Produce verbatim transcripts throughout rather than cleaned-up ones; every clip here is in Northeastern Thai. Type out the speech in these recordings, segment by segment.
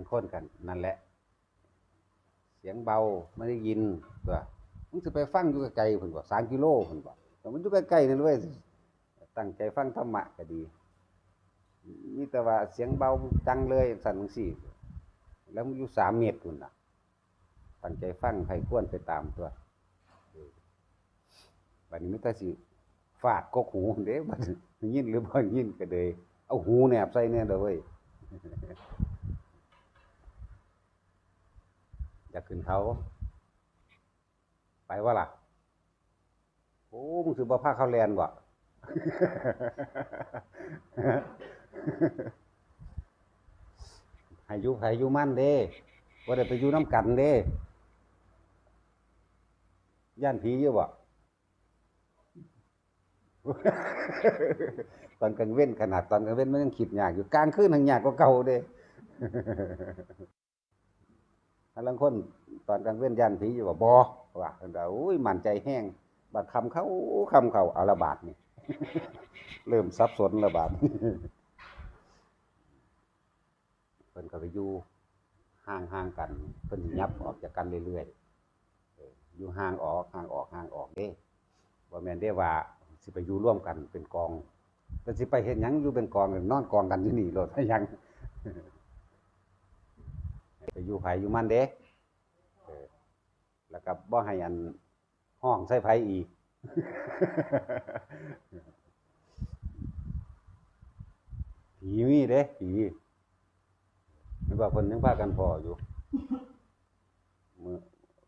คนกันนั่นแหละ เสียงเบาไม่ได้ยินตัว มึงสิไปฟังอยู่ไกลๆ เพิ่นบอก สามกิโล เพิ่นบอก แต่มันอยู่ใกล้ๆ นั่นเว้ย ตั้งใจฟังธรรมะก็ดี มีแต่ว่าเสียงเบาจังเลย สั่นจังซี่ แล้วมึงอยู่ สามเมตร พุ่นน่ะ ตั้งใจฟัง ใคร่ครวญไปตามตัว เออ บัดนี้มันก็สิฟาดกกหูเด้ บัดนี้ยินหรือบ่ยินก็เลย เอาหูแนบใส่แน่เด้อเว้ย อยากขึ้นเขา ไปวะล่ะ โอ้ มึงสิบ่พาเขาแล่นบ่ ให้อยู่ไผอยู่มันเด้ บ่ได้ไปอยู่นำกันเด้ ย่านผีอยู่บ่ ตอนกลางเว็น ขนาดตอนกลางเว็นมันยังคิดยากอยู่ กลางคืนแฮ่งยากกว่าเก่าเด้ ลางคนตอนกลางเว็นย่านผีอยู่บ่ บ่ ว่า เพิ่นว่า โอ้ย มั่นใจแฮง บัดค่ำเข้า ค่ำเข้า เอาละบาดนี่ เริ่มสับสนละบาด เพิ่นก็ไปอยู่ห่างๆ กัน เพิ่นสิหยับออกจากกันเรื่อยๆ เออ อยู่ห่างออก ห่างออก ห่างออกเด้ บ่แม่นเด้ว่าสิไปอยู่ร่วมกันเป็นกอง แต่สิไปเฮ็ดหยังอยู่เป็นกอง นอนกองกันอยู่นี่โลด หยัง ไปอยู่ไผอยู่มันเด้ เออ แล้วก็บ่ให้อันฮ้องใส่ไผอีก ผีมีเด้ ผี นึกว่าเพิ่นยังพากันพ้ออยู่ มื้อ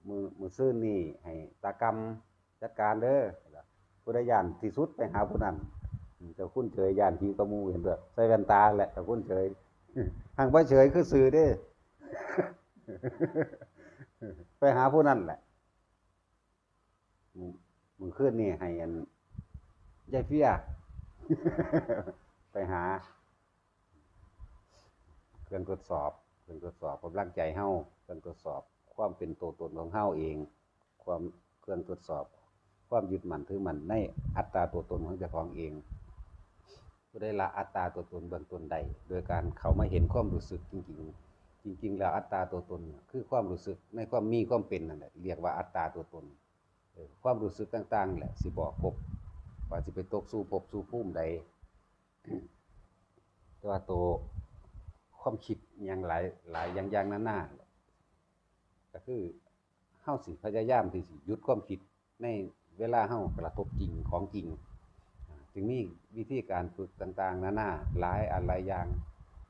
มื้อ มื้อซืนนี้ให้ตากำจัดการเด้อ ผู้ใดย้านที่สุดไปหาผู้นั้น เจ้าคุณเฉยย้านผีกว่าหมู่ เห็นเด้อ ใส่แว่นตาแหละ เจ้าคุณเฉย หากบ่เฉยคือซื่อเด้ ไปหาผู้นั้นแหละ มื้อ มื้อคืนนี้ให้อัน ยายเฟีย ไปหา เครื่องทดสอบ เครื่องทดสอบกำลังใจเฮา เครื่องทดสอบความเป็นตัวตนของเฮาเอง ความ เครื่องทดสอบความยึดมั่นถือมั่นในอัตตาตัวตนของเจ้าของเอง ผู้ใดละอัตตาตัวตนเบื้องต้นได้ โดยการเข้ามาเห็นความรู้สึกจริงๆ จริงๆ แล้วอัตตาตัวตนเนี่ยคือความรู้สึกในความมีความเป็นนั่นแหละ เรียกว่าอัตตาตัวตน เออ ความรู้สึกต่างๆ แหละ สิบอกภพ ว่าสิไปตกสู่ภพสู่ภูมิใด แต่ว่าตัวความคิดอย่างหลาย หลายอย่างๆ นานา ก็คือเฮาสิพยายามที่สิหยุดความคิดในเวลาเฮากระทบจริงของจริง อ่า จึงมีวิธีการฝึกต่างๆ นานา หลายอันหลายอย่าง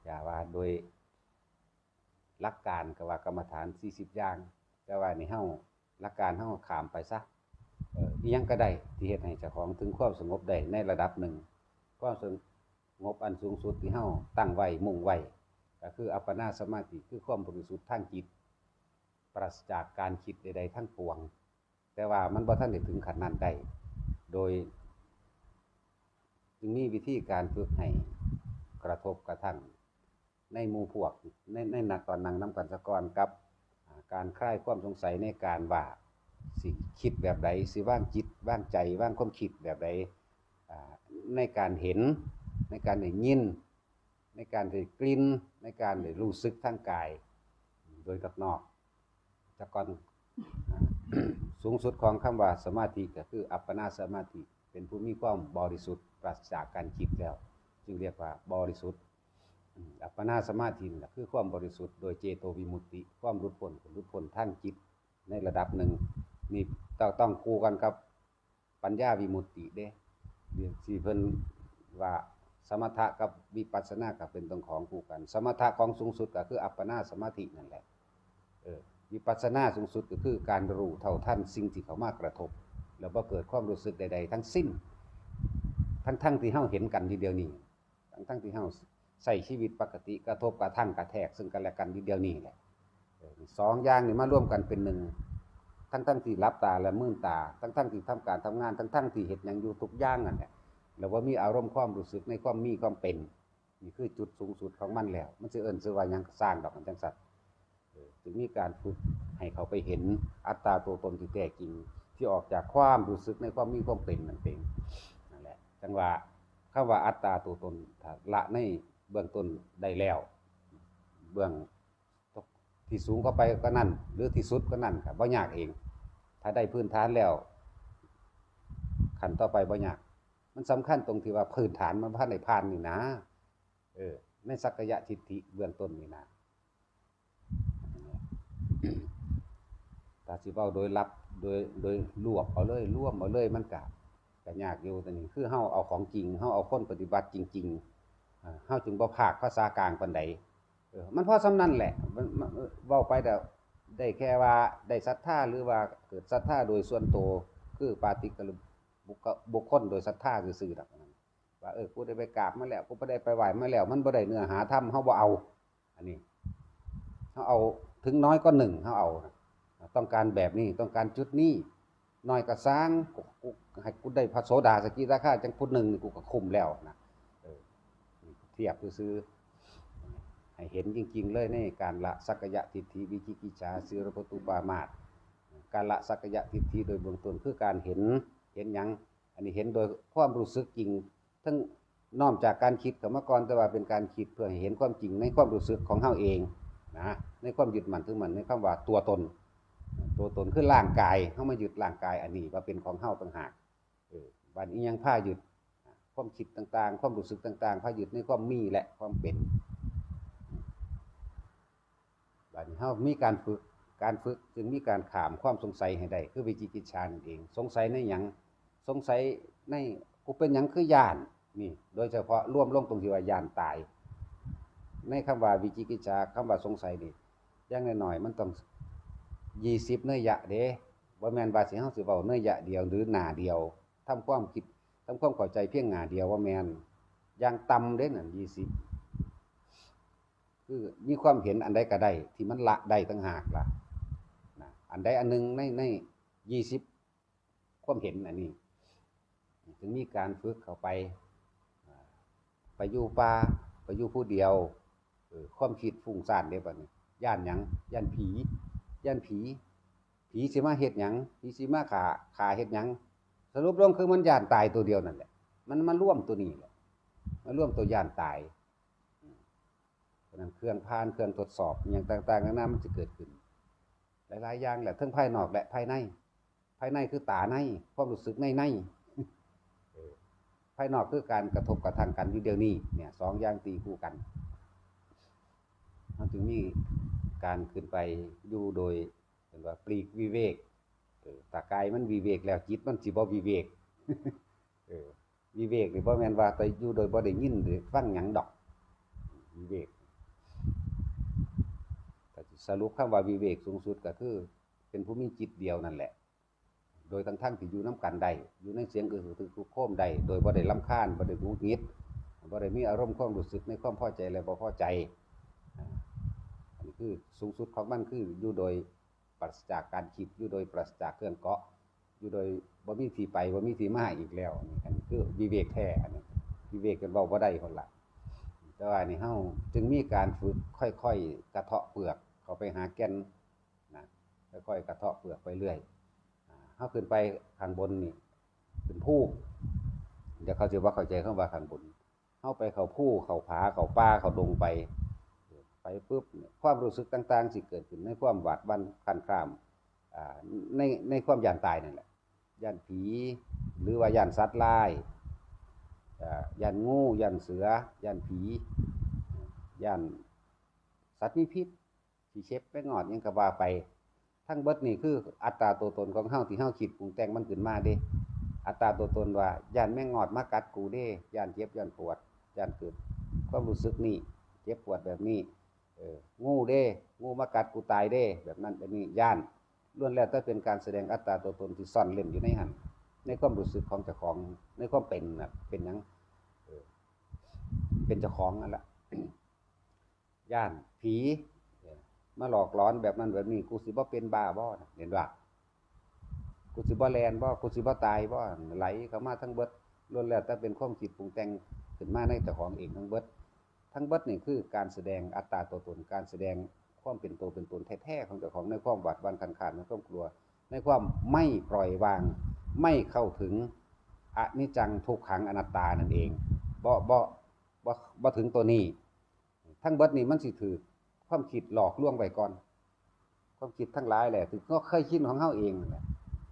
อย่าว่าโดย หลักการก็ว่ากรรมฐานสี่สิบอย่าง แต่ว่านี่เฮา หลักการเฮาข้ามไปซะ เอ่อ อิหยังก็ได้ที่เฮ็ดให้เจ้าของถึงความสงบได้ในระดับหนึ่ง ความสงบอันสูงสุดที่เฮาตั้งไว้ มุ่งไว้ ก็คืออัปปนาสมาธิ คือความบริสุทธิ์ทางจิต ปราศจากการคิดใดๆ ทั้งปวง แต่ว่ามันบ่ทันได้ถึงขั้นนั้นได้ โดย จึงมีวิธีการฝึกให้กระทบกระทั่งในหมู่พวก ใน ในนักตอนนั่งนำกันซะก่อน กับ อ่า การคลายความสงสัยในการว่าสิคิดแบบใด สิวางจิต วางใจ วางความคิดแบบใด อ่า ในการเห็น ในการได้ยิน ในการได้กลิ่น ในการได้รู้สึกทางกาย โดยกับนอก แต่ก่อน อ่า สูงสุดของคำว่าสมาธิก็คืออัปปนาสมาธิ เป็นผู้มีความบริสุทธิ์ปราศจากการคิดแล้ว จึงเรียกว่าบริสุทธิ์ อืม อัปปนาสมาธินี่แหละคือความบริสุทธิ์โดยเจโตวิมุตติ ความหลุดพ้น หลุดพ้นทางจิตในระดับหนึ่ง นี่ต้อง ต้องคู่กันกับปัญญาวิมุตติเด้ ที่เพิ่นว่าสมถะกับวิปัสสนาก็เป็นต้องของคู่กัน สมถะของสูงสุดก็คืออัปปนาสมาธินั่นแหละ เออ วิปัสสนาสูงสุดก็คือการรู้เท่าทันสิ่งที่เข้ามากระทบ แล้วบ่เกิดความรู้สึกใดๆ ทั้งสิ้น ทั้งๆ ที่เฮาเห็นกันอยู่เดี๋ยวนี้ ทั้งๆ ที่เฮาใช้ชีวิตปกติ กระทบกระทั่งกระแทกซึ่งกันและกันอยู่เดี๋ยวนี้แหละ เออ สองอย่างนี่มารวมกันเป็นหนึ่ง ทั้งๆ ที่หลับตาและมืนตา ทั้งๆ ที่ทำการทำงาน ทั้งๆ ที่เฮ็ดหยังอยู่ทุกอย่างนั่นแหละ แล้วบ่มีอารมณ์ความรู้สึกในความมีความเป็น นี่คือจุดสูงสุดของมันแล้ว มันสิเอิ้นชื่อว่าหยังก็ซ่างดอก มันจั่งซั้น เออ จึงมีการฝึกให้เขาไปเห็นอัตตาตัวตนที่แท้จริง ที่ออกจากความรู้สึกในความมีความเป็นนั่นเอง นั่นแหละ จั่งว่าคำว่าอัตตาตัวตน ถ้าละในเบื้องต้นได้แล้ว เบื้อง ที่สูงก็ไปก็นั่น หรือที่สุดก็นั่นครับ บ่ยากเอง ถ้าได้พื้นฐานแล้ว ขั้นต่อไปบ่ยาก มันสำคัญตรงที่ว่าพื้นฐานมันบ่ทันได้ผ่านนี่นะ เออ ในสักกายทิฏฐิเบื้องต้นนี่นะ ถ้าสิเว้าโดยลับ โดย โดยรวบเอาเลย รวมเอาเลย มันก็ ก็ยากอยู่ แต่นี่คือเฮาเอาของจริง เฮาเอาคนปฏิบัติจริงๆ อ่า เฮาจึงบ่พากภาษากลางปานใด เออ มันพอส่ำนั้นแหละ มัน มัน เออ เว้าไปแต่ได้แค่ว่าได้ศรัทธา หรือว่าเกิดศรัทธาโดยส่วนตัว คือปาฏิกะบุคคลโดยศรัทธาซื่อๆ ดอกนั้น ว่า เออ กูได้ไปกราบมาแล้ว กูบ่ได้ไปไหว้มาแล้ว มันบ่ได้เนื้อหาธรรม เฮาบ่เอา อันนี้ เฮาเอาถึงน้อยก็หนึ่ง เฮาเอานะ ต้องการแบบนี้ ต้องการจุดนี้ น้อยก็ซ่าง กู กู ให้กูได้พระโสดาสกิทาคาจังพุทธหนึ่งนี่กูก็คุ้มแล้วนะ เออ เทียบซื่อๆ ให้เห็นจริงๆ เลยในการละสักกายทิฏฐิ วิจิกิจฉา ศีลปทุปปามาส การละสักกายทิฏฐิโดยเบื้องต้นคือการเห็น เห็นหยัง อันนี้เห็นโดยความรู้สึกจริง ทั้งน้อมจากการคิดเข้ามาก่อน แต่ว่าเป็นการคิดเพื่อให้เห็นความจริงในความรู้สึกของเฮาเองนะ ในความยึดมั่นถือมั่นในคำว่าตัวตน ตัวตนคือร่างกาย เฮามายึดร่างกายอันนี้ว่าเป็นของเฮาต่างหาก เออ บัดนี้ยังพายึด ความคิดต่างๆ ความรู้สึกต่างๆ พายึดในความมีและความเป็น บัดนี้เฮามีการฝึก การฝึกจึงมีการข้ามความสงสัยให้ได้ คือวิจิกิจฉานั่นเอง สงสัยในหยัง สงสัยใน กูเป็นหยังคือย้าน นี่ โดยเฉพาะรวมลงตรงที่ว่าย้านตาย ในคำว่าวิจิกิจฉา คำว่าสงสัยนี่ อย่างน้อยๆ มันต้อง ยี่สิบ นัยยะเด้ บ่แม่นว่าสิ เฮาสิเว้านัยยะเดียวหรือหน้าเดียว ทำความคิด ทำความเข้าใจเพียงหน้าเดียว บ่แม่น อย่างต่ำเด้นั่น ยี่สิบ คือมีความเห็นอันใดก็ได้ ที่มันละได้ต่างหากล่ะ นะ อันใดอันหนึ่งใน ใน ยี่สิบ ความเห็นอันนี้ ถึงมีการฝึกเข้าไป อ่า ไปอยู่ป่า ไปอยู่ผู้เดียว เออ ความคิดฟุ้งซ่านเด้บัดนี้ ย้านหยัง ย้านผี ย้านผี ผีสิมาเฮ็ดหยัง ผีสิมาฆ่า ฆ่าเฮ็ดหยัง สรุปลงคือมันย้านตายตัวเดียวนั่นแหละ มันมารวมตัวนี้แหละ มารวมตัวย้านตาย อืม เพราะฉะนั้นเครื่องผ่าน เครื่องทดสอบ อิหยังต่างๆ นานา มันสิเกิดขึ้น หลายๆ อย่างแหละ ทั้งภายนอกและภายใน ภายในคือตาใน ความรู้สึกในใน เออ ภายนอกคือการกระทบกระทั่งกันอยู่เดี๋ยวนี้ เนี่ย สองอย่างตีคู่กัน มันจึงมีการขึ้นไปอยู่โดย เรียกว่าปลีกวิเวก เออ ถ้ากายมันวิเวกแล้ว จิตมันสิบ่วิเวก เออ วิเวกนี่บ่แม่นว่าแต่อยู่โดยบ่ได้ยินหรือฟังหยังดอก วิเวก แต่สรุปคำว่าวิเวกสูงสุดก็คือ เป็นผู้มีจิตเดียวนั่นแหละ โดยทั้งๆ ที่อยู่นำกันได้ อยู่ในเสียงอึกทึกครึกโครมได้ โดยบ่ได้รำคาญ บ่ได้หงุดหงิด บ่ได้มีอารมณ์ความรู้สึกในความพอใจและบ่พอใจ อ่า อันนี้คือสูงสุดของมัน คืออยู่โดยปราศจากการคิด อยู่โดยปราศจากเครื่องเกาะ อยู่โดยบ่มีที่ไป บ่มีที่มาอีกแล้ว อันนี้ อันนี้คือวิเวกแท้ อันนี้ วิเวกกันเว้าบ่ได้คนละ แต่ว่านี่เฮาจึงมีการฝึกค่อยๆ กระเทาะเปลือกเข้าไปหาแก่น นะ ค่อยๆ กระเทาะเปลือกไปเรื่อย อ่า เฮาขึ้นไปข้างบนนี่ เป็นภู เดี๋ยวเขาสิบ่เข้าใจคำว่าข้างบน เฮาไปเข้าภู เข้าผา เข้าป่า เข้าดงไป ไปปุ๊บเนี่ย ความรู้สึกต่างๆ สิเกิดขึ้นในความหวาดหวั่นคลานคลาม อ่า ใน ในความย้านตายนั่นแหละ ย้านผี หรือว่าย้านสัตว์ร้าย อ่า ย้านงู ย้านเสือ ย้านผี ย้านสัตว์มีพิษ ขี้เข็บแมงงอดหยังก็ว่าไป ทั้งเบิดนี่คืออัตตาตัวตนของเฮาที่เฮาคิดปรุงแต่งมันขึ้นมาเด้ อัตตาตัวตนว่าย้านแมงงอดมากัดกูเด้ ย้านเจ็บย้านปวด ย้านเกิดความรู้สึกนี่ เจ็บปวดแบบนี้ เออ งูเด้ งูมากัดกูตายเด้ แบบนั้นแบบนี้ ย้าน ล้วนแล้วแต่เป็นการแสดงอัตตาตัวตนที่ซ่อนเร้นอยู่ในหั้น ในความรู้สึกของเจ้าของ ในความเป็นน่ะ เป็นหยัง เออ เป็นเจ้าของนั่นแหละ ย้านผี เออ มาหลอกหลอนแบบนั้นแบบนี้ กูสิบ่เป็นบ้าบ่น่ะ เห็นบ่ กูสิบ่แล่นบ่ กูสิบ่ตายบ่ ไหลเข้ามาทั้งเบิด ล้วนแล้วแต่เป็นความคิดปรุงแต่งขึ้นมาในเจ้าของเองทั้งเบิด ทั้งเบิดนี่คือการแสดงอัตตาตัวตน การแสดงความเป็นตัวเป็นตนแท้ๆ ของเจ้าของ ในความหวาดหวั่นคลานคลาม ในความกลัว ในความไม่ปล่อยวาง ไม่เข้าถึงอนิจจังทุกขังอนัตตานั่นเอง บ่ บ่ บ่ บ่ถึงตัวนี้ ทั้งเบิดนี่มันสิถืกความคิดหลอกลวงไว้ก่อน ความคิดทั้งหลายแหละ ที่เราเคยชินของเราเองนั่นแหละ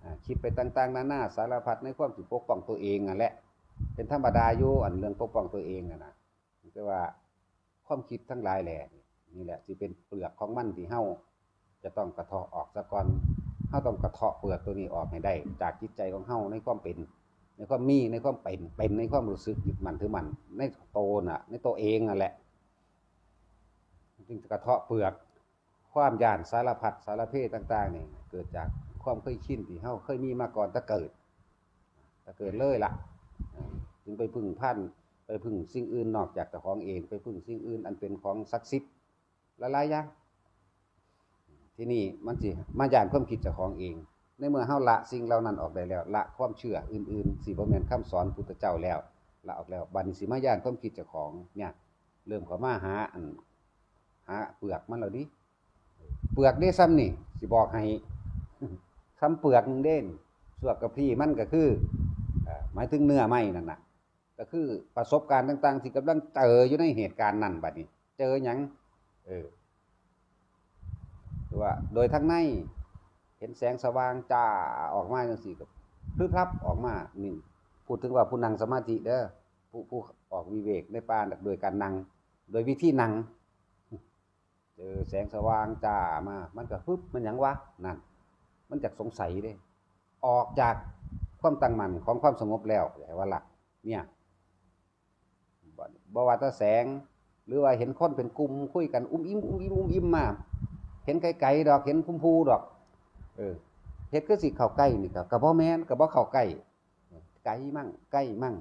อ่า คิดไปต่างๆนานาสารพัดในความที่ปกป้องตัวเองนั่นแหละ เป็นธรรมดาอยู่ อันเรื่องปกป้องตัวเองนั่นนะ แต่ว่าความคิดทั้งหลายแหละ นี่แหละที่เป็นเปลือกของมันที่เราจะต้องกระเทาะออกซะก่อน เราต้องกระเทาะเปลือกตัวนี้ออกให้ได้ จากจิตใจของเราในความเป็น ในความมี ในความเป็น เป็นในความรู้สึกยึดมั่นถือมั่น ในโตน่ะ ในตัวเองนั่นแหละ จึงจะกระเทาะเปลือก ความย้านสารพัดสารเพต่างๆนี่ เกิดจากความเคยชินที่เราเคยมีมาก่อนแต่เกิด แต่เกิดเลยล่ะ อ่า จึงไปพึ่งพัน ไปพึ่งสิ่งอื่นนอกจากเจ้าของเอง ไปพึ่งสิ่งอื่นอันเป็นของศักดิ์สิทธิ์หลายๆอย่าง ทีนี้มันสิมาย้านความคิดเจ้าของเอง ในเมื่อเราละสิ่งเหล่านั้นออกได้แล้ว ละความเชื่ออื่นๆ สิบ่แม่นคำสอนพุทธเจ้าแล้ว ละออกแล้ว บัดนี้สิมาย้านความคิดเจ้าของเนี่ย เริ่มเข้ามาหาอัน หาเปลือกมันแล้วดิ เปลือกเด้ซ้ำนี่ สิบอกให้ ซ้ำเปลือกหนึ่งเด้น ส่วนกะพี้มันก็คือ เอ่อ หมายถึงเนื้อไม้นั่นน่ะ ก็คือประสบการณ์ต่างๆที่กำลังเจออยู่ในเหตุการณ์นั้น บัดนี้ เจอหยัง เออ ว่าโดยทางใน เห็นแสงสว่างจ้าออกมาจังซี่ก็พรึบพรับออกมา นี่พูดถึงว่าผู้นั่งสมาธิเด้อ ผู้ ผู้ออกวิเวกในป่าโดยการนั่ง โดยวิธีนั่ง เจอแสงสว่างจ้ามา มันก็ปึ๊บ มันหยังวะ นั่น มันจักสงสัยเด้ ออกจากความตั้งมั่นของความสงบแล้ว ให้ว่าละ เนี่ย บ่ บ่ว่าแต่แสง หรือว่าเห็นคนเป็นกลุ่มคุยกัน อุ้มอิ่ม อุ้มอิ่ม อุ้มอิ่มมา เห็นไกลๆดอก เห็นภูๆดอก เออ เฮ็ดคือสิเข้าใกล้นี่ก็ ก็บ่แม่น ก็บ่เข้าใกล้ ไกลมั่ง ใกล้มั่ง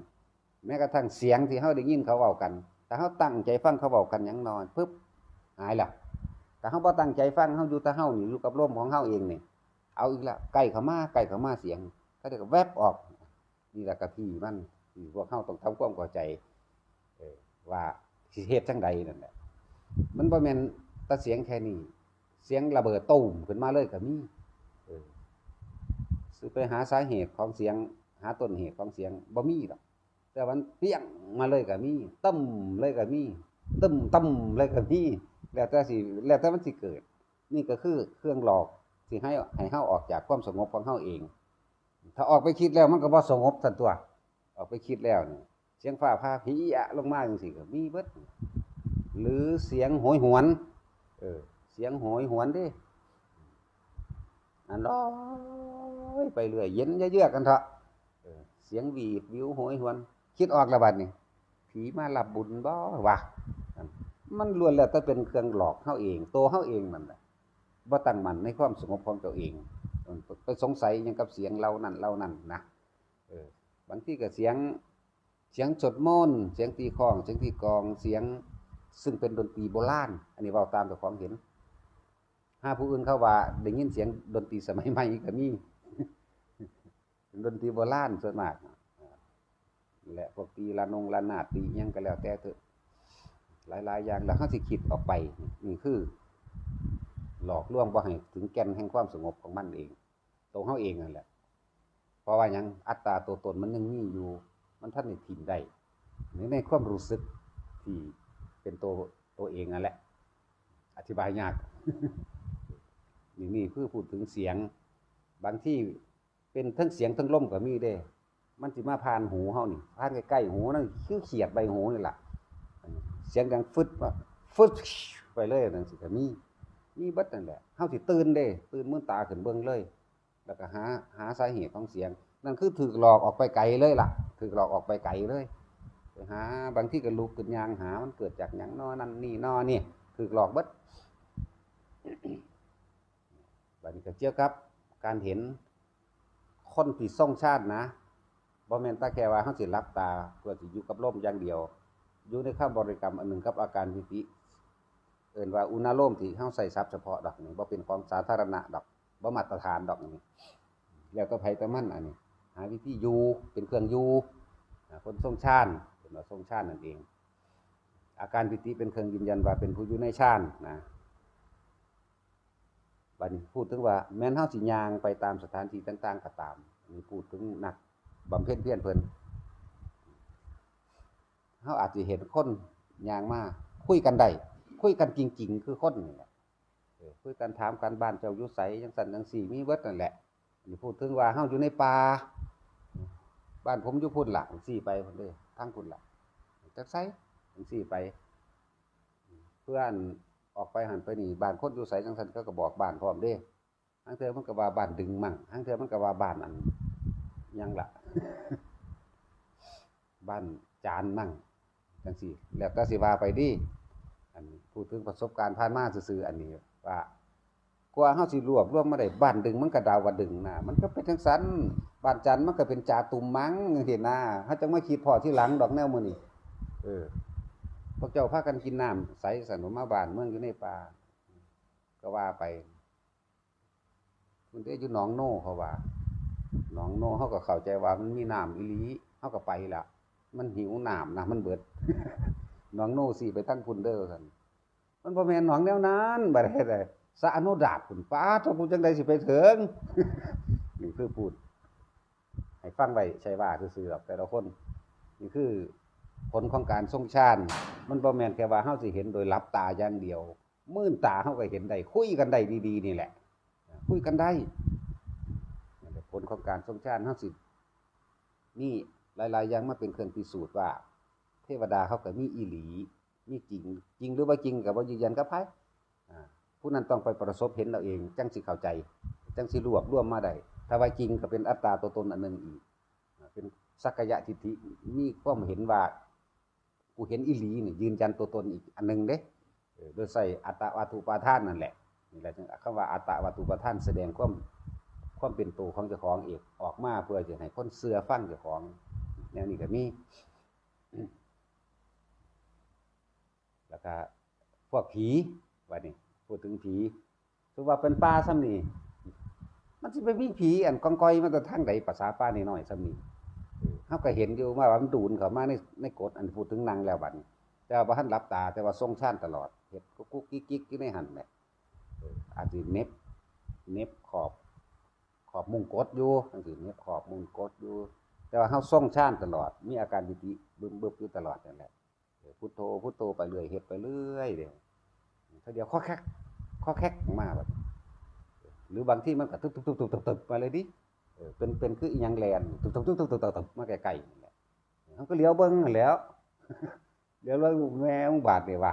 แม้กระทั่งเสียงที่เราได้ยินเขาเว้ากัน ถ้าเราตั้งใจฟังเขาเว้ากันหยังน้อยปึ๊บ หายละ ถ้าเราบ่ตั้งใจฟัง เราอยู่แต่เรานี่ อยู่กับลมของเราเองนี่ เอาอีกละ ใกล้เข้ามา ใกล้เข้ามาเสียง เขาเรียกว่าแวบออก นี่ละกะพี้มัน ที่พวกเราต้องทำความเข้าใจ เออ ว่าสิเฮ็ดจั่งใดนั่นแหละ มันบ่แม่นแต่เสียงแค่นี้ เสียงระเบิดตูมขึ้นมาเลยก็มี เออ สิไปหาสาเหตุของเสียง หาต้นเหตุของเสียงบ่มีดอก แต่มันเปี้ยงมาเลยก็มี ตึ้มเลยก็มี ตึ้มตึ้มเลยก็มี แล้วแต่สิ แล้วแต่มันสิเกิด นี่ก็คือเครื่องหลอกที่ให้ ให้เราออกจากความสงบของเราเอง ถ้าออกไปคิดแล้วมันก็บ่สงบซั่นตั๊ว ออกไปคิดแล้วนี่ เสียงฟ้าผ่าเปี้ยะลงมาจังซี่ก็มีเบิด หรือเสียงโหยหวน เออ เสียงโหยหวนเด้ อันลอยไปเรื่อย เย็นเยือกๆกันเถาะ เออ เสียงหวีดหวิวโหยหวน คิดออกแล้วบัดนี้ ผีมารับบุญบ่วะ มันล้วนแล้วแต่เป็นเครื่องหลอกเราเอง ตัวเราเองนั่นแหละ บ่ตั้งมั่นในความสงบของตัวเอง ไปสงสัยหยังกับเสียงเหล่านั้นเหล่านั้นนะ เออ บางทีก็เสียง เสียงสวดมนต์ เสียงตีฆ้อง เสียงตีกลอง เสียงซึ่งเป็นดนตรีโบราณ อันนี้เว้าตามเจ้าของเห็น หาผู้อื่นเขาว่าได้ยินเสียงดนตรีสมัยใหม่ก็มี เป็นดนตรีโบราณส่วนมาก และพวกตีระนงระนาดตีหยังก็แล้วแต่เถอะ หลายๆอย่าง แล้วเราสิคิดออกไป นี่คือ หลอกลวงบ่ให้ถึงแก่นแห่งความสงบของมันเอง ตัวเราเองนั่นแหละ เพราะว่าหยัง อัตตาตัวตนมันยังมีอยู่ มันทันได้ถิ่มได้ ใน ในความรู้สึกที่เป็นตัว ตัวเองนั่นแหละ อธิบายยาก นี่ นี่คือพูดถึงเสียง บางทีเป็นทั้งเสียงทั้งลมก็มีเด้ มันสิมาผ่านหูเฮานี่ ผ่านใกล้ๆหูนั่นคือเขียดใบหูนี่ล่ะ เสียงดังฟึดมา ฟึดไปเลยจังซี่ก็มี มีเบิดนั่นแหละ เฮาสิตื่นเด้ ตื่นมืนตาขึ้นเบิ่งเลย แล้วก็หา หาสาเหตุของเสียง นั่นคือถูกหลอกออกไปไกลเลยล่ะ ถูกหลอกออกไปไกลเลย ไปหา บางทีก็ลุกขึ้นย่างหา มันเกิดจากหยังน้อนั่นนี่น้อนี่ ถูกหลอกเบิด บัดนี้ก็เกี่ยวกับการเห็นคนที่ทรงฌานนะ บ่แม่นแต่แค่ว่าเราสิหลับตาเพื่อสิอยู่กับลมอย่างเดียว อยู่ในคำบริกรรมอันหนึ่งกับอาการปีติ เอิ้นว่าอุณาโลมที่เราใช้ศัพท์เฉพาะดอกนี่ บ่เป็นของสาธารณะดอก บ่มาตรฐานดอกนี่ แล้วแต่ไผแต่มัน อันนี้ หาวิธีอยู่ เป็นเครื่องอยู่ อ่า คนทรงฌาน เอิ้นว่าทรงฌานนั่นเอง อาการปีติเป็นเครื่องยืนยันว่าเป็นผู้อยู่ในฌานนะ บัดนี้พูดถึงว่าแม้นเราสิย่างไปตามสถานที่ต่างๆก็ตาม อันนี้พูดถึงนักบำเพ็ญเพียรเพิ่น เราอาจสิเห็นคนย่างมาคุยกันได้ คุยกันจริงๆคือคนนี่แหละ เออ คุยกันถามกัน บ้านเจ้าอยู่ไส จังซั่นจังซี่ มีเบิดนั่นแหละ อันนี้พูดถึงว่าเฮาอยู่ในป่า บ้านผมอยู่พุ้นล่ะ จังซี่ไปพุ้นเด้ ทางพุ้นล่ะ จักไส จังซี่ไป เพื่ออันออกไปหั่นไปนี่ บ้านคนอยู่ไสจังซั่น เขาก็บอกบ้านพร้อมเด้ ลางเทื่อมันก็ว่าบ้านดึงมั่ง ลางเทื่อมันก็ว่าบ้านอัน หยังล่ะ บ้านจานมั่ง จังซี่ แล้วแต่สิว่าไปเด้ อันพูดถึงประสบการณ์ผ่านมาซื่อๆ อันนี้ว่า กว่าเฮาสิรวบรวมมาได้ บ้านดึงมันก็ดาวดึงนะ มันก็เป็นจังซั่น บ้านจันมันก็เป็นจาตุมมังจังซี่นะ เฮาจั่งมาคิดพ้อทีหลังดอกแนวมื้อนี้ เออ พวกเจ้าพากันกินน้ำใสซั่น มาบ้านเมืองอยู่ในป่า ก็ว่าไป มันเด้อยู่หนองโนเขาว่า หนองโนเฮาก็เข้าใจว่ามันมีน้ำอีหลี เฮาก็ไปละ มันหิวน้ำนะ มันเบิด หนองโนสิไปทางพุ้นเด้อซั่น มันบ่แม่นหนองแนวนั้น บัดนี้ สระอโนดาตพุ้น ป๊าด เฮาผู้จั่งใดสิไปถึง นี่คือพูด ให้ฟังไว้ ใช่ว่าซื่อๆ ดอก แต่ละคน นี่คือผลของการทรงฌาน มันบ่แม่นแค่ว่าเฮาสิเห็นโดยหลับตาอย่างเดียว มื่นตาเฮาก็เห็นได้ คุยกันได้ดีๆ นี่แหละ คุยกันได้ นั่นแหละผลของการทรงฌาน เฮาสิมีหลายๆ อย่างมาเป็นเครื่องพิสูจน์ว่า เทวดาเขาก็มีอีหลี มีจริง จริงหรือบ่จริงก็บ่ยืนยันกับไผ อ่า ผู้นั้นต้องไปประสบเห็นเอาเอง จั่งสิเข้าใจ จั่งสิรวบรวมมาได้ ถ้าว่าจริงก็เป็นอัตตาตัวตนอันหนึ่งอีก อ่า เป็นสักกายทิฏฐิ มีความเห็นว่า กูเห็นอีหลีนี่ ยืนยันตัวตนอีกอันหนึ่งเด้ เออ โดยใช้อัตตวัตถุปาทานนั่นแหละ นี่แหละ คำว่าอัตตวัตถุปาทาน แสดงความ ความเป็นตัวของเจ้าของเองออกมา เพื่อจะให้คนเชื่อฟังเจ้าของ แนวนี้ก็มี แล้วก็พวกผี บัดนี้ พูดถึงผี ถือว่าเป็นป่าส่ำนี้ มันสิไปมีผีอันกองกอยมาแต่ทางใด ภาษาป่าน้อยๆ ส่ำนี้ เออ เฮาก็เห็นอยู่ว่ามันดูนเข้ามาใน ในกฏ อันพูดถึงนั่งแล้วบัดนี้ แต่ว่าบ่ทันหลับตา แต่ว่าทรงฌานตลอด เฮ็ดกุ๊กกุ๊กกิ๊กกิ๊กอยู่ในหั่นแหละ เออ อาจสิเหน็บ เหน็บขอบ ขอบมุ้งกฏอยู่ จั่งซี้ เหน็บขอบมุ้งกฏอยู่ แต่ว่าเฮาทรงฌานตลอด มีอาการปีติบึ้มบึบอยู่ตลอดนั่นแหละ เออ พุทโธ พุทโธไปเรื่อย เฮ็ดไปเรื่อยเด้ เทื่อเดียว คอแคก คอแคกมาบัด หรือบางทีมันก็ตึบๆๆๆๆ มาเลยดิ เออ เป็น เป็นคืออีหยังแล่น ตึบๆๆๆๆ มาใกล้ๆ นั่นแหละ เฮาก็เหลียวเบิ่งนั่นแหล้ว เหลียวเบิ่ง แม่มึงบาดนี่วะ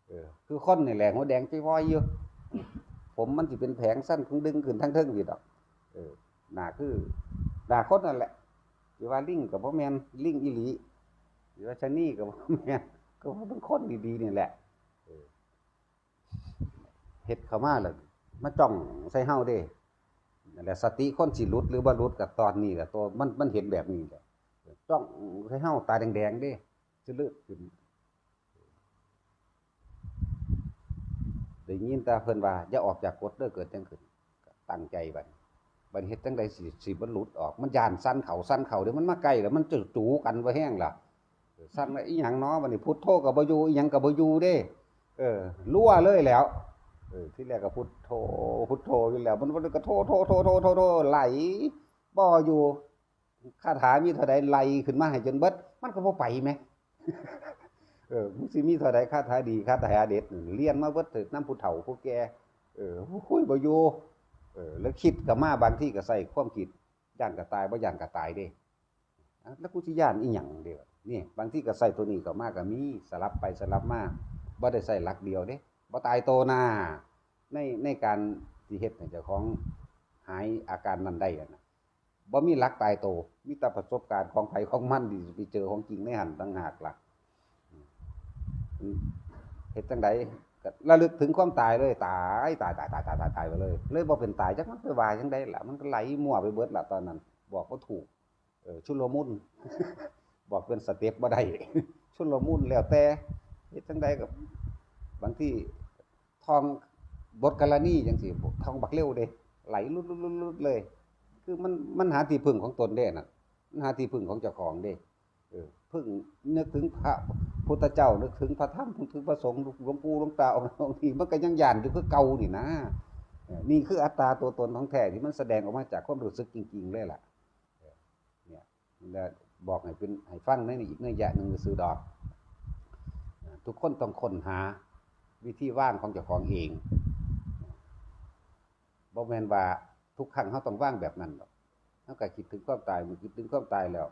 เออ คือคนนี่แหละ หัวแดงจ้อยๆ อยู่ ผมมันสิเป็นแผงสั้น คงดึงขึ้นทางเทิงอยู่ดอก เออ หน้าคือ หน้าคนนั่นแหละ สิว่าลิงก็บ่แม่น ลิงอีหลี สิว่าชะนีก็บ่แม่น ก็ว่าเป็นคนดีๆ นี่แหละ เออ เฮ็ดเข้ามาแล้ว มาจ้องใส่เฮาเด้ นั่นแหละ สติคนสิหลุดหรือบ่หลุดก็ตอนนี้แหละ ตัวมัน มันเห็นแบบนี้แหละ จ้องใส่เฮาตาแดงๆ เด้ สิเลือดขึ้น ได้ยินแต่เพิ่นว่า "อย่าออกจากกฏเด้อ" เกิดจั่งขึ้น ตั้งใจบัด บัดเฮ็ดจั่งใดสิ สิบ่หลุดออก มันย้านสั่นเข้า สั่นเข้า เดี๋ยวมันมาใกล้แล้ว มันจะจูกันบ่แฮงล่ะ สั่นว่า "อีหยังน้อ บัดนี้พุทโธก็บ่อยู่ อีหยังก็บ่อยู่เด้" เออ ลัวเลยแหล้ว เออ ทีแรกก็พุทโธ พุทโธอยู่แล้ว มัน มันก็โธ โธ โธ ไหลบ่อยู่ คาถามีเท่าใดไล่ขึ้นมาให้จนเบิด มันก็บ่ไปแหม เออ มึงสิมีเท่าใดคาถาดี คาถาเด็ด เรียนมาเบิดเถิดนำผู้เฒ่าผู้แก่ เออ โอ้ย บ่อยู่ เออ แล้วคิดก็มา บางทีก็ใส่ความคิด ย้านก็ตาย บ่ย้านก็ตายเด้ อ่ะ แล้วกูสิย้านอีหยังเด้ นี่ บางทีก็ใส่ตัวนี้เข้ามาก็มี สลับไปสลับมา บ่ได้ใส่หลักเดียวเด้ บ่ตายโตหน้า ใน ในการสิเฮ็ดให้เจ้าของหายอาการนั้นได้อะนะ บ่มีหลักตายโต มีแต่ประสบการณ์ของไผของมันที่ไปเจอของจริงในหั่นต่างหากล่ะ อืม เฮ็ดจั่งใด ก็ระลึกถึงความตายเลย ตาย ตาย ตาย ตาย ตาย ตาย ตายไปเลย เลยบ่เป็นตาย จักมันไปว่าจั่งใดล่ะ มันก็ไหลมั่วไปเบิดล่ะตอนนั้น บอกบ่ถูก เออ ชุลมุน บอกเป็นสเต็ปบ่ได้ ชุลมุน แล้วแต่ เฮ็ดจั่งใดก็ บางทีท่องบทกรณีจั่งซี้ ท่องบักเร็วเด้ ไหลลุดๆๆๆ เลย คือมัน มันหาที่พึ่งของตนเด้นั่น มันหาที่พึ่งของเจ้าของเด้ เออ พึ่ง นึกถึงพระพุทธเจ้า นึกถึงพระธรรม นึกถึงพระสงฆ์ หลวงปู่หลวงตาองค์นั้นองค์นี้ มันก็ยังย้านอยู่คือเก่านี่นะ เออ นี่คืออัตตาตัวตนของแท้ที่มันแสดงออกมาจากความรู้สึกจริงๆเลยล่ะ เนี่ย และบอกให้เป็น ให้ฟังในอีกนัยยะหนึ่งซื่อดอก ทุกคนต้องค้นหาวิธีวางของเจ้าของเอง บ่แม่นว่าทุกครั้งเฮาต้องวางแบบนั้นดอก เฮาก็คิดถึงความตาย เมื่อคิดถึงความตายแล้ว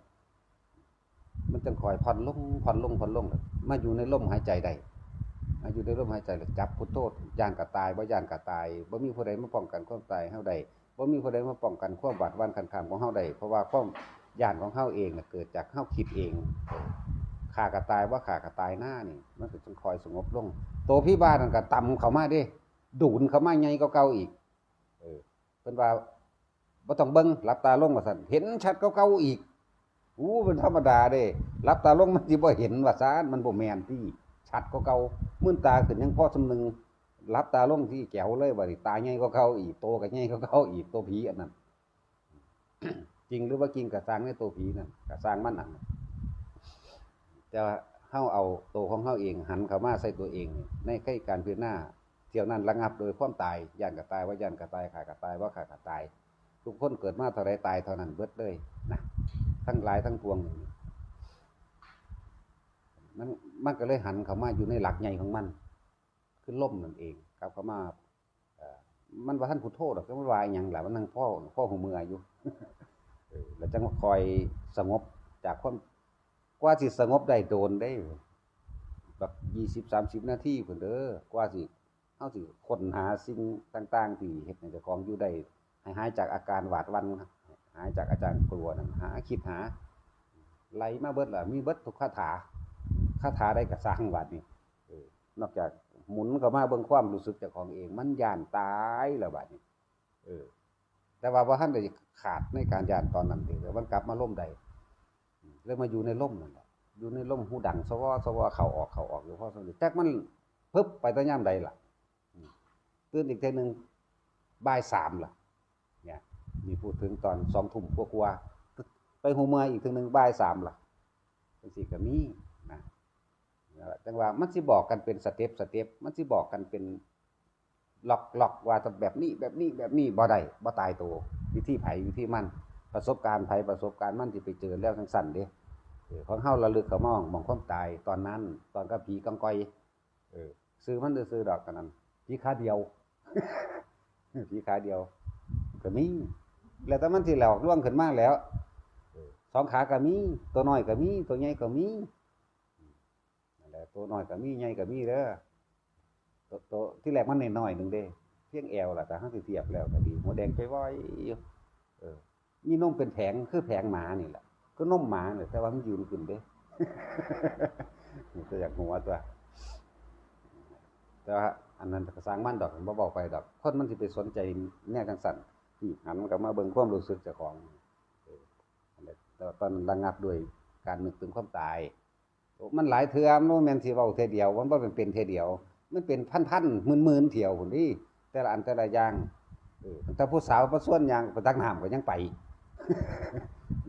มันจั่งค่อยผ่อนลง ผ่อนลง ผ่อนลง มาอยู่ในลมหายใจได้ มาอยู่ในลมหายใจแล้วจับพุทโธ ย้านก็ตาย บ่ย้านก็ตาย บ่มีผู้ใดมาป้องกันความตายเฮาได้ บ่มีผู้ใดมาป้องกันความหวาดหวั่นคันคามของเฮาได้ เพราะว่าความย้านของเฮาเองน่ะเกิดจากเฮาคิดเอง เออ ข้าก็ตาย บ่ข้าก็ตายนานี่ มันก็จั่งค่อยสงบลง โตผีบ้านั่นก็ต่ำเข้ามาเด้ ดูนเข้ามาใหญ่กว่าเก่าอีก เออ เพิ่นว่า บ่ต้องเบิ่ง หลับตาลงว่าซั่น เห็นชัดกว่าเก่าอีก อู้ เป็นธรรมดาเด้ หลับตาลงมันสิบ่เห็นว่าซั่น มันบ่แม่นติ ชัดกว่าเก่า มืนตาขึ้นยังพอส่ำหนึ่ง หลับตาลงสิแจ๋วเลย บัดนี้ตาใหญ่กว่าเก่าอีก โตก็ใหญ่กว่าเก่าอีก โตผีอันนั้น จริงหรือบ่จริงก็ซ่างในโตผีนั่น ก็ซ่างมันนั่น แต่ว่าเฮาเอาโตของเฮาเองหันเข้ามาใส่ตัวเอง ในการพิจารณา เที่ยวนั้นระงับโดยความตาย ย้านก็ตาย บ่ย้านก็ตาย ข้าก็ตาย บ่ข้าก็ตาย ทุกคนเกิดมาเท่าใดตายเท่านั้นเบิดเลยนะ ทั้งหลายทั้งปวง มัน มันก็เลยหันเข้ามาอยู่ในหลักใหญ่ของมัน คือลมนั่นเอง กลับเข้ามา เอ่อ มันบ่ทันพุทโธดอก จักมันว่าอิหยังล่ะ มันนั่งพ้อ พ้อหูเมื่ออยู่ เออ แล้วจั่งค่อยสงบจากความ กว่าสิสงบได้โดนเด้ บักยี่สิบสามสิบนาทีพุ้นเด้อ กว่าสิ เฮาสิค้นหาสิ่งต่างๆที่เฮ็ดให้เจ้าของอยู่ได้ ให้หายจากอาการหวาดหวั่น หายจากอาการกลัวนั่น หาคิดหา ไล่มาเบิดล่ะ มีเบิดทุกคาถา คาถาใดก็ซ่างบาดนี้ เออ นอกจากหมุนเข้ามาเบิ่งความรู้สึกเจ้าของเอง มันย้านตายแล้วบาดนี้ เออ แต่ว่าบ่ทันได้ขาดในการย้านตอนนั้นเด้ แต่มันกลับมาลมได้ อืม เลยมาอยู่ในลมนั่นแหละ อยู่ในลมหูดัง สวอ สวอ เข้าออก เข้าออก อยู่พอสมควร จักมันพึบไปแต่ยามใดล่ะ อืม ตื่นอีกเทื่อหนึ่ง บ่ายสามล่ะ เนี่ย นี่พูดถึงตอนสองทุ่มกว่าๆ ไปหูเมื่ออีกเทื่อหนึ่ง บ่ายสามล่ะ จั่งซี้ก็มีนะ นั่นแหละ จั่งว่ามันสิบอกกันเป็นสเต็ป สเต็ป มันสิบอกกันเป็นล็อก ล็อก ว่าแบบนี้ แบบนี้ แบบนี้ บ่ได้ บ่ตายตัว วิธีไผวิธีมัน ประสบการณ์ไผประสบการณ์มัน สิไปเจอแล้วจั่งซั่นเด้ เออ ของเฮาระลึกเข้ามาหม่องความตายตอนนั้น ตอนกับผีกองกอย เออ ซื่อมันซื่อๆดอก อันนั้น ผีขาเดียว ผีขาเดียว ก็มี แล้วแต่มันสิหลอกลวงขึ้นมาแล้ว เออ สองขาก็มี ตัวน้อยก็มี ตัวใหญ่ก็มี นั่นแหละ ตัวน้อยก็มี ใหญ่ก็มีเด้อ ตัว ตัวที่แรกมันน้อยๆหนึ่งเด้ เพียงแอวล่ะ แต่เฮาสิเทียบแล้วก็ดี หัวแดงจ้อยๆอยู่ เออ มีนมเป็นแผง คือแผงหมานี่แหละ คือนมหมาเนี่ย แต่ว่ามันยืนขึ้นเด้ ก็อยากหัวตัว แต่ว่าอันนั้นก็ซ่างมันดอก บ่เว้าไปดอก คนมันสิไปสนใจแนวจั่งซั่น นี่หันกลับมาเบิ่งความรู้สึกเจ้าของ เออ นั่นแหละ แต่ว่าตอนระงับด้วยการนึกถึงความตาย มันหลายเทื่อ มันบ่แม่นสิเว้าเทื่อเดียว มันบ่แม่นเป็นเทื่อเดียว มันเป็นพันๆ หมื่นๆเที่ยวพุ้นติ แต่ละอันแต่ละอย่าง เออ ตั้งแต่ผู้สาวมาชวนย่างไปตักน้ำก็ยังไป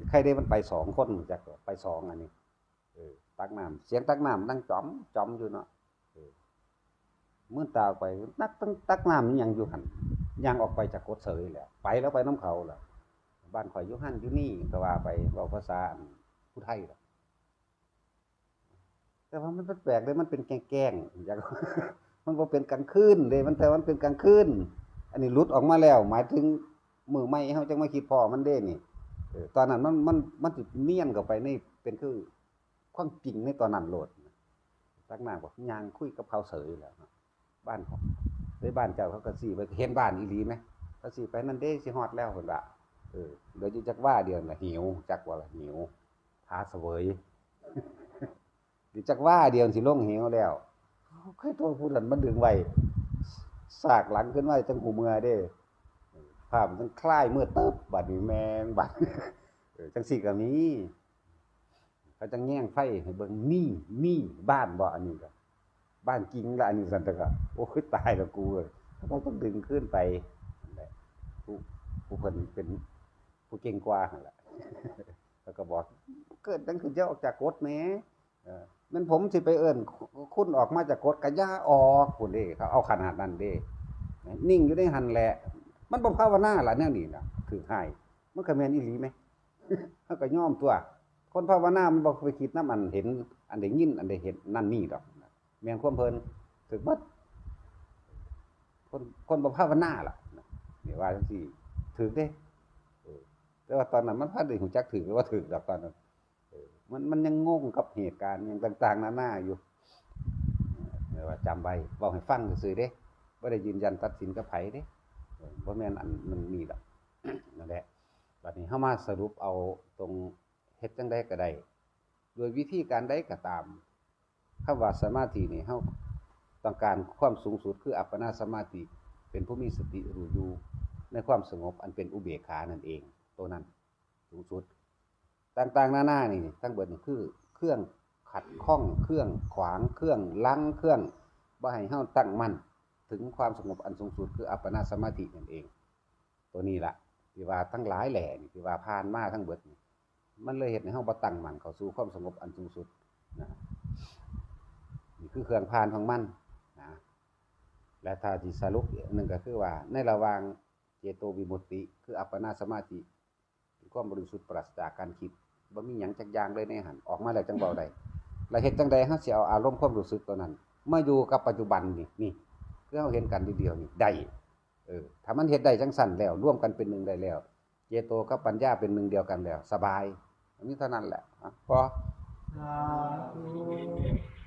ใครได้มันไปสองคน จักไปสองอันนี้ เออ ตักน้ำ เสียงตักน้ำดังจ๋อมจ๋อมอยู่เนาะ เออ มืนตาออกไป ตัก ตัก ตักน้ำนี่ยังอยู่หั่น ย่างออกไปจากกกเสยแหละ ไปแล้วไปนำเขาล่ะ บ้านข้อยอยู่หั่นอยู่นี่ก็ว่าไป เว้าภาษาอันผู้ไทยล่ะ แต่ว่ามันแปลกๆเด้ มันเป็นแกล้งๆ อยาก มันบ่เป็นกลางคืนเด้ มัน แต่มันเป็นกลางคืน อันนี้หลุดออกมาแล้ว หมายถึงมื้อใหม่เฮาจั่งมาคิดพ้อมันเด้นี่ เออ ตอนนั้นมัน มัน มันสิเนียนเข้าไปใน เป็นคือความจริงในตอนนั้นโลด ตักน้ำก็ย่างคุยกับเขาเสยแล้วเนาะ บ้านของ ไปบ้านเจ้าเขาก็ซี้ไป เห็นบ้านอีหลีไหม เขาซี้ไป นั่นเด้ สิฮอดแล้ว เพิ่นว่า เออ เหลืออยู่จักวาเดียวน่ะ หิว จักว่าล่ะ หิว ผาเสวย อยู่จักวาเดียวสิลงเหวแล้ว เคยโทษผู้นั้นมาดึงไว้ สากหลังขึ้นไว้จั่งฮู้เมื่อเด้ ภาพมันจั่งคลายเมื่อตึ๊บ บัดนี้แม่งบัด เออ จั่งซี้ก็มี เขาจั่งแยงไฟให้เบิ่ง มี มีบ้านบ่ อันนี้ก็ บ้านจริงละ อันนี้ซั่น แต่ก็ โอ้ย ตายแล้วกูเอ้ย เขาต้องดึงขึ้นไป นั่นแหละ ผู้ ผู้เพิ่นเป็นผู้เก่งกว่าหั่นล่ะ แล้วก็บอก เกิดจั่งขึ้นจะออกจากกฎแหม เออ แม่นผมสิไปเอิ้นคุณออกมาจากกฎ ก็อย่าออกพุ้นเด้ เขาเอาขนาดนั้นเด้ นิ่งอยู่ในหั่นแหละ มันบ่ภาวนาล่ะแนวนี้น่ะ ถืกให้ มันก็แม่นอีหลีแหม เฮาก็ยอมตัว คนภาวนามันบ่ไปคิดนำอันเห็น อันได้ยิน อันได้เห็นนั่นนี่ดอก แม่นความเพิ่น ถืกเบิด คน คนบ่ภาวนาล่ะ ว่าจังซี่ ถืกเด้ เออ แต่ว่าตอนนั้นมันพันได้ฮู้จักถืกหรือว่าถืกดอกตอนนั้น เออ มัน มันยังงงกับเหตุการณ์หยังต่างๆนานาอยู่ เออ ว่าจำไว้ เว้าให้ฟังซื่อๆเด้ บ่ได้ยืนยันตัดสินกับไผเด้ เออ บ่แม่นอันมันมีดอก นั่นแหละ บัดนี้เฮามาสรุปเอาตรงเฮ็ดจั่งใดก็ได้ โดยวิธีการใดก็ตาม คำว่าสมาธินี่ เฮาต้องการความสูงสุดคืออัปปนาสมาธิ เป็นผู้มีสติรู้อยู่ในความสงบอันเป็นอุเบกขานั่นเอง ตัวนั้นสูงสุด ต่างๆนานานี่ ทั้งเบิดนี่คือเครื่องขัดข้อง เครื่องขวาง เครื่องลัง เครื่องบ่ให้เฮาตั้งมั่นถึงความสงบอันสูงสุดคืออัปปนาสมาธินั่นเอง ตัวนี้ละที่ว่าทั้งหลายแหล่นี่ ที่ว่าผ่านมาทั้งเบิดนี่ มันเลยเฮ็ดให้เฮาบ่ตั้งมั่นเข้าสู่ความสงบอันสูงสุดนะ นี่คือเครื่องผ่านของมันนะ และถ้าสิสรุปอีกอันหนึ่งก็คือว่าในระหว่างเจโตวิมุตติ คืออัปปนาสมาธิ ความบริสุทธิ์ปราศจากการคิด บ่มีหยังจักอย่างเลยในหั้น ออกมาแล้วจั่งเว้าได้ แล้วเฮ็ดจั่งใดเฮาสิเอาอารมณ์ความรู้สึกตัวนั้น มาอยู่กับปัจจุบันนี่ นี่ คือเฮาเห็นกันเดียวๆนี่ ได้ เออ ถ้ามันเฮ็ดได้จั่งซั่นแล้ว รวมกันเป็นหนึ่งได้แล้ว เจโตกับปัญญาเป็นหนึ่งเดียวกันแล้ว สบาย อันนี้เท่านั้นแหละ อ่ะ พอ สาธุ